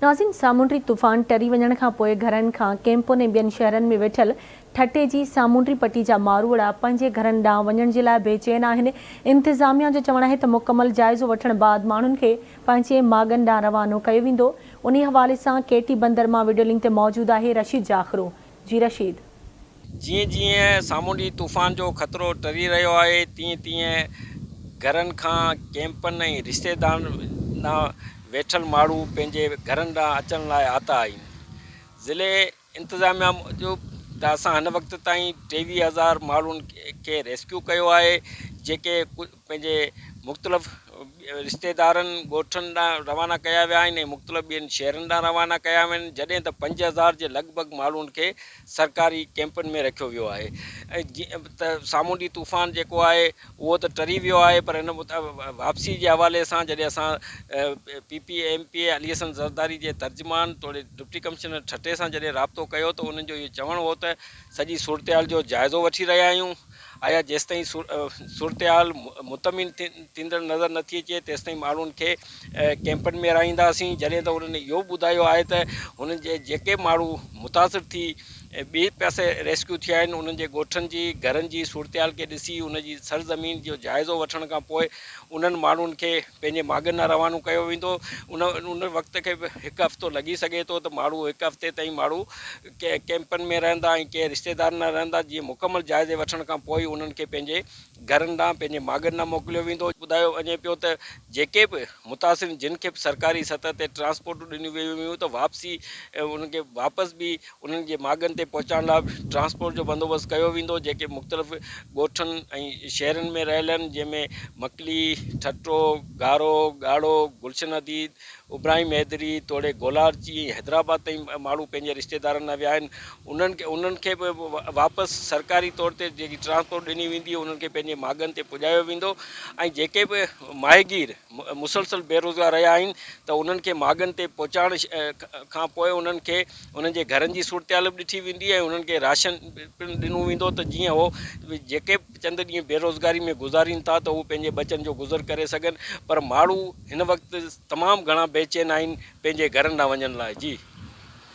ناظرين سامونڊي طوفان ٽري وڃڻ کان پوء گهرن کان ڪيمپن ۽ ٻين شهرن ۾ ويٺل ٺٽي جي سامونڊي پٽي جا ماروئڙا پنهنجي گهرن ڏانهن وڃڻ جي لاء بي چين آهن. انتظاميا جو چوڻ آهي ته مڪمل جائزو وٺڻ بعد ماڻهن کي پنهنجي ماڳن ڏانهن روانو ڪيو ويندو. انهي حوالي سان ڪيٽي بندر مان وڊيو لنڪ تي موجود آهي رشيد جاکرو. جي رشيد. جيئن جيئن سامونڊي طوفان جو خطرو ٽري رهيو آهي تيئن تيئن گهرن کان ڪيمپن ۽ رشتيدارن ڏانهن ويٺل ماڻهو پنهنجي گهرن ڏانهن اچڻ لاء آتا آهن. ضلعي انتظاميا موجب ته اسان هن وقت تائين 23 هزار ماڻهن کي ريسڪيو ڪيو آهي جيڪي پنهنجي مختلف رشتيدارن ڳوٺن ڏانهن روانا ڪيا ويا آهن ۽ مختلف ٻين شهرن ڏانهن روانا ڪيا ويا آهن جڏهن ته 5000 جي لڳ ڀڳ ماڻهن کي سرڪاري ڪيمپن ۾ رکيو ويو آهي ۽ جيئن ته سامونڊي طوفان جيڪو آهي اهو ته ٽري ويو آهي پر ان واپسي جي حوالي سان جڏهن اسان P P M P A Ali Hassan Zardari جي ترجمان توڙي ڊپٽي ڪمشنر ٺٽي سان جڏهن رابطو ڪيو ته انهن جو اهو چوڻ هو ته سڄي صورتحال جو جائزو وٺي رهيا آهيون آيا جيستائين صورتحال مطمئن ٿيندڙ نظر نٿي اچي تيستائين ماڻهن کي ڪيمپن ۾ رهائينداسين جڏهن ته انهن اهو به ٻڌايو آهي ته هنن جي جيڪي ماڻهو متاثر ٿي ٻئي پاسي ريسڪيو ٿيا آهن انهن جي ڳوٺن جي گهرن جي صورتحال کي ڏسي ان جي سرزمين جو جائزو وٺڻ کان پوء انهن ماڻهن کي پنهنجي ماڳن ڏانهن روانو ڪيو ويندو ان ان وقت کي به هڪ هفتو لڳي سگهي ٿو ته ماڻهو هڪ هفتي تائين ماڻهو ڪي ڪيمپن ۾ رهندا ۽ ڪي رشتيدارن ڏانهن رهندا جيئن مڪمل جائزي وٺڻ کان پوء ئي انهن کي پنهنجي گهرن ڏانهن پنهنجي ماڳن ڏانهن موڪليو ويندو. ٻڌايو وڃي پيو ته جيڪي به متاثرين جن کي به سرڪاري سطح تي ٽرانسپورٽون ڏنيون ويون هيون ته واپسي انهن کي واپس به انهن جي ماڳن تي پهچائڻ لاء ٽرانسپورٽ جو بندوبست ڪيو ويندو جيڪي مختلف ڳوٺن ۽ شهرن ۾ رهيل آهن جنهن ۾ مڪلي، ٺٽو، گهارو، ڳاڙهو، گلشن حديد، ابراهيم حيدري توڙي گولاڙچي ۽ حيدرآباد تائين ماڻهو پنهنجي رشتيدارن ڏانهن ويا آهن انهن کي انهن کي به واپس سرڪاري طور تي جيڪي ٽرانسپورٽ ڏني ويندي انهن کي پنهنجي ماڳن تي پڄايو ويندو ۽ جيڪي به ماهيگير مسلسل بيروزگار رهيا آهن ته انهن کي ماڳن تي پهچائڻ کان پوء انهن کي انهن جي گهرن جي صورتحال به ڏٺي ويندي ۽ انهن کي راشن پڻ ڏنو ويندو ته جيئن هو جيڪي چند ڏينهن بيروزگاري ۾ گذارين ٿا ته هو پنهنجي ٻچن جو گذر ڪري سگهن پر ماڻهو هن وقت تمام گهڻا بيچين آهن پنهنجي گهرن ڏانهن وڃڻ لاء جي.